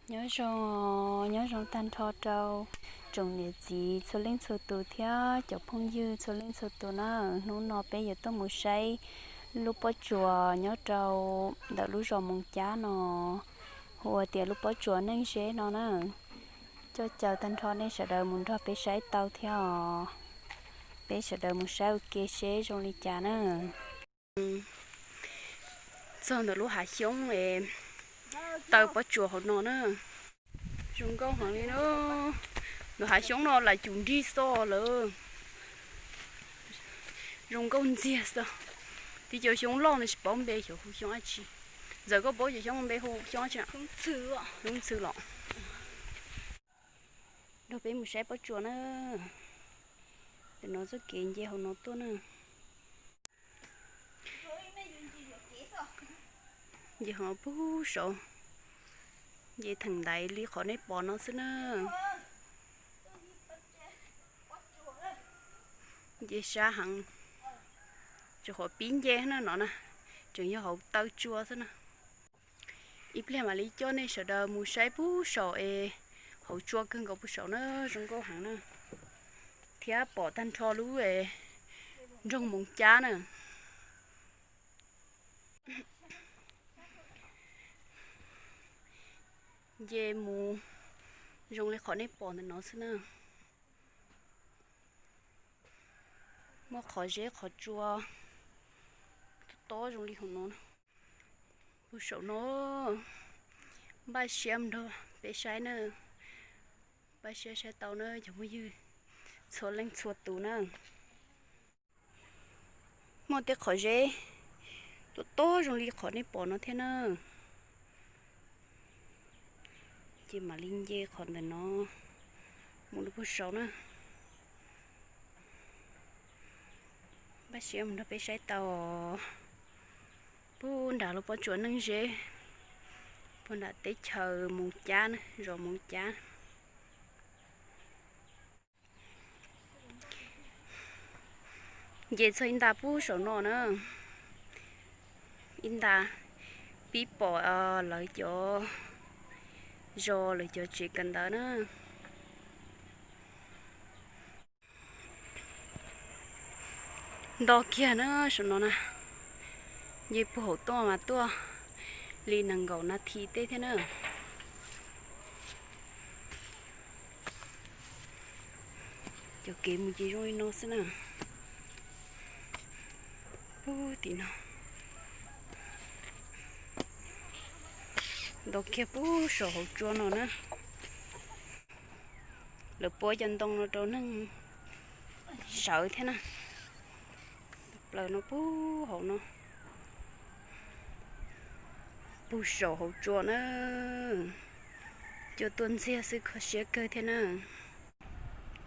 Nyob zoo, nyob zoo tag nrho rau tsoom niam txiv txhua leej txhua tus thiab cov phooj ywg txhua leej txhua tus na. Hnub no peb yuav tuaj mus saib lub pob tsuas nyob rau ntawm lub zos Moos Cab no, hu ua tias lub pob tsuas Neej Zeb no na. Coj caw tag nrho nej sawv daws mus nrog peb saib tau thiab os. Peb sawv daws mus saib ua ke seb zoo li cas na. Txog ntawm lub hav xyoob es taw pob tsuas hauv no na. Zoo nkauj heev li na. Ntawm hav xyoob no lam cum nrig xo lawm. Zoo nkauj ntxiag xwb. Tib cov xyoob loj no tsis paub npe xyov hu xyoob dab tsi. Ntxawm koj paub cov xyoob npe hu xyoob dab tsi? Xyoob ntxhw los. Nrog peb mus saib pob tsuas na. Ntawm no txoj kev nce hauv no tuaj na. Nce hauv no puag saud, nce theem ntaiv li qhov nej pom no xwb na. Nce sab heev, tsuas qhov pib nce na no na, tseem yog hauv taw tsua xwb na. Ib pliag mam li coj nej sawv daws mus saib puag saum es hauv tsua kawg nkaus puag saum na, zoo nkauj heev na. Thiab pom tag nrho lub nroog Moos Cab na. Nce mus zoo li qhov nej pom ntawm no xwb na. Muaj qhov zeb qhov tsua tob tob zoo li hauv no. Puag saum no, npaj siab nrog peb saib na. Npaj siab saib tau na cov phooj ywg txhua leej txhua tus na. Muaj tej qhov zeb tob tob zoo li qhov nej pom no thiab na. Ces mam li nce qhov ntawm no mus rau puag saud na. Npaj siab mus nrog peb saib tau puag nram lub pob tsuas Neej Zeb, puag nram teb chaws Moos Cab na, zos Moos Cab. Nce txog ib nta puag saum no na, ib nta pib pom lawv cov zos lawv cov tsev kawm ntawv na. Nto kiag na saum no na, nce puag hauv tuaj mas tuaj li nees nkaum nas this tej thiab na. Cov kev mus ces zoo li no xwb na. Puag tim no, nto kiag puag saum hauv tsua no na. Lawv pua cov ntoo no rau neeg sawv thiab na. Plaws no puag hauv no, puag saum hauv tsua na. Cua tuaj ntxiag xwb kho siab kawg thiab na.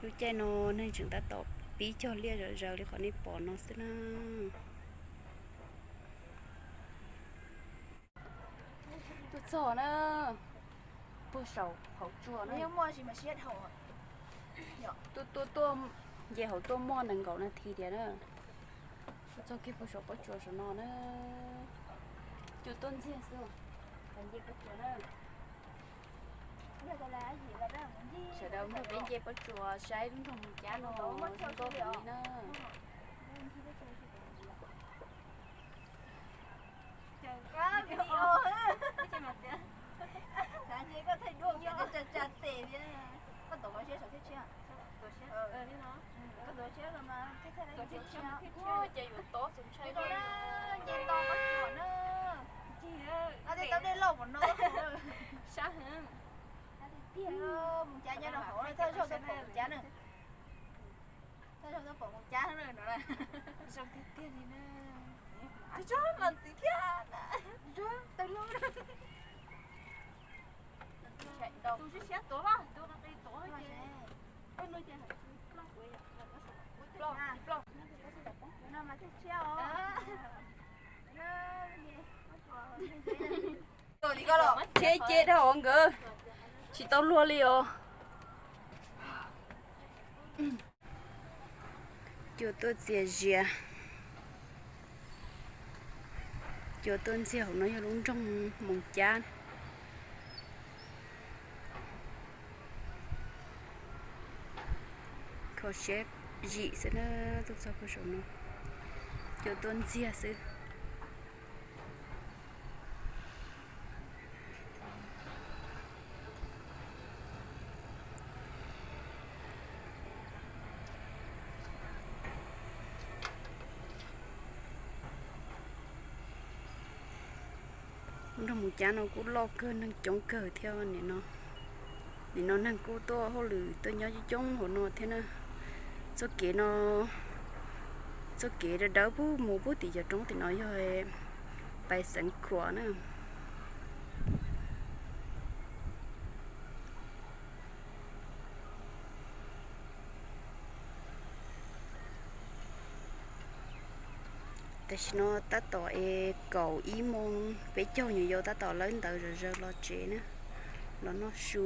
Lub caij no neeg tseem tab tom pib cog liaj zom zaws li qhov nej pom no xwb na. Tuaj txog na, puag saum hauv tsua na. Tuaj tuaj tuaj, nce hauv tuaj muaj nees nkaum nas this tias na. Tuaj txog kiag puag saum pob tsuas saum no na. Cua tuaj ntxiag xwb, nce pob tsuas na. Sawv daws nrog peb nce pob tsuas saib lub nroog Moos Cab no zoo nkauj heev li na. Ces yuav tob txaus ntshai. Sab heev. Mus cav nyob rau hauv thawj zaug tuaj pom mus cav na. Thawj zaug tuaj pom mus cav no na. Zoo tiag tiag li na. Tsuag tsuag mas ntxiv thiab. Tsuag tsuag tawg loj. Tus siab siab tuav los tus qis tuav ces, tus no ces ploj kuv yom, ploj ploj. Thiab ces dhau nkawd tsis tau luag li os. Cua tuaj txias zias. Cua tuaj ntxiag hauv no yog lub nroog Moos Cab. Kho siab zim xwb na, tuaj txog puag saum no, cua tuaj ntxiag xwb. Nroog Moos Cab no kuj loj kawg, neeg coob kawg thiab. Nim no neeg kuj tuaj hauj lwm tuaj nyob coob coob hauv no thiab na. Txoj kev no, txoj kev dawb dawb pub mus pub tim cov roob tim no yog pais Xeev Khuam na. Tam sim no tab tom es kaum ib moos peb caug nyuam yaus tab tom lawb ntawv zom zaws los tsev na, los noj su.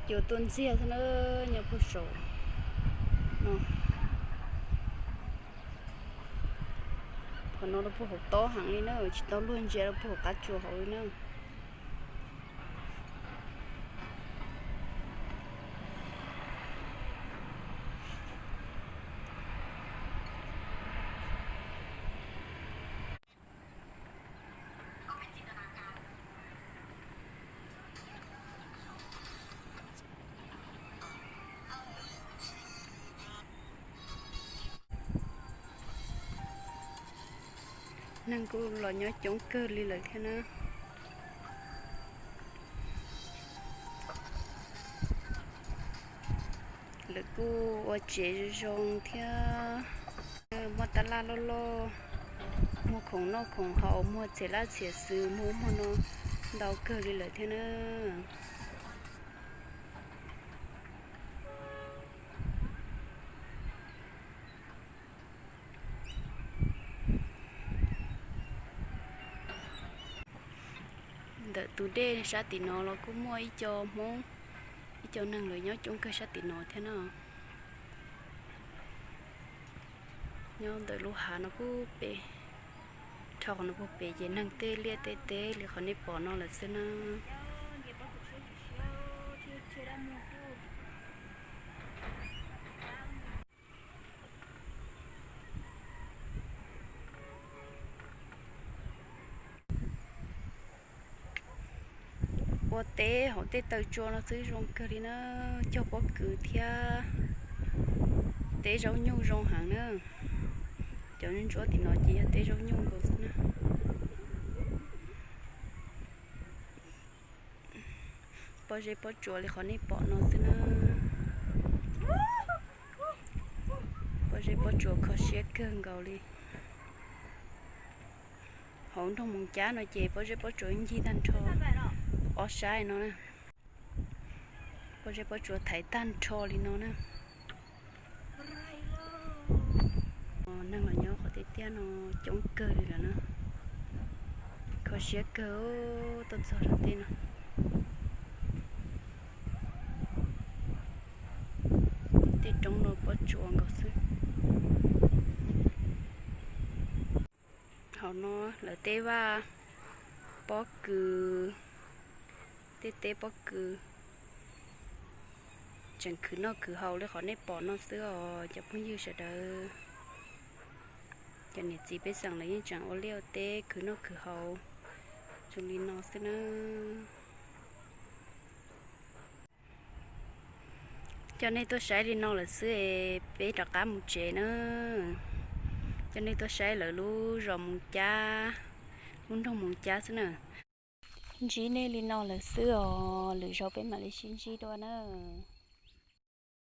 Cua tuaj ntxiag xwb na, nyob puag saum no. Qhov no rau puag hauv tob heev li na, tsis tau luag ntsia rau puag hauv qab tsuas hauv li na. Neeg kuj los nyob coob kawg li lawm thiab na. Lawv kuj ua tsev zoo zoo thiab, muaj tab laj loj loj, muag khoom noj khoom haus, muag txhia laj txhia xwm, muag muag no ntau kawg li lawm thiab na. Ntawm tus dej sab tim no los kuj muaj ib co Hmoob, ib co neeg lawv nyob coob kawg sab tim no thiab na. Nyob ntawm lub hav no puag pem, dhau qhov no puag pem ces neeg tej liaj tej teb li qhov nej pom no lawm xwb na. Ua teb hauv tej taw tsua no xwb zoo kawg li na, cog pob kws thiab teb zaub nyuj zoo heev na. Cov ntsuab tim no ces yog teb zaub nyuj nkaus xwb na. Pob zeb pob tsuas li qhov nej pom no xwb na. Pob zeb pob tsuas kho siab kawg nkaus li. Hauv nroog Moos Cab no ces pob zeb pob tsuas ncig tag nrho ob sab no na. Pob zeb pob tsuas thaiv tag nrho li no na. Neeg los nyob qhov tiaj tiaj no coob kawg li lawm na. Kho siab kawg tuaj txog rau tej no. Tej roob no pob tsuas nkaus xwb. Hauv no lawv tej vaj pob kws, tej teb pob kws, tseem khwv noj khwv haus li qhov nej pom no xwb os cov phooj ywg sawv daws. Cov niam txiv pej xeem lawv yeej tseem ua liaj ua teb khwv noj khwv haus zoo li no xwb na. Coj nej tuaj saib li no lawm xwb es peb rov qab mus tsev na. Coj nej tuaj saib lawv lub zos Moos Cab, lub nroog Moos Cab xwb na. Ntsib nej li no lawm xwb os, lwm zaus peb mam li sib ntsib dua na.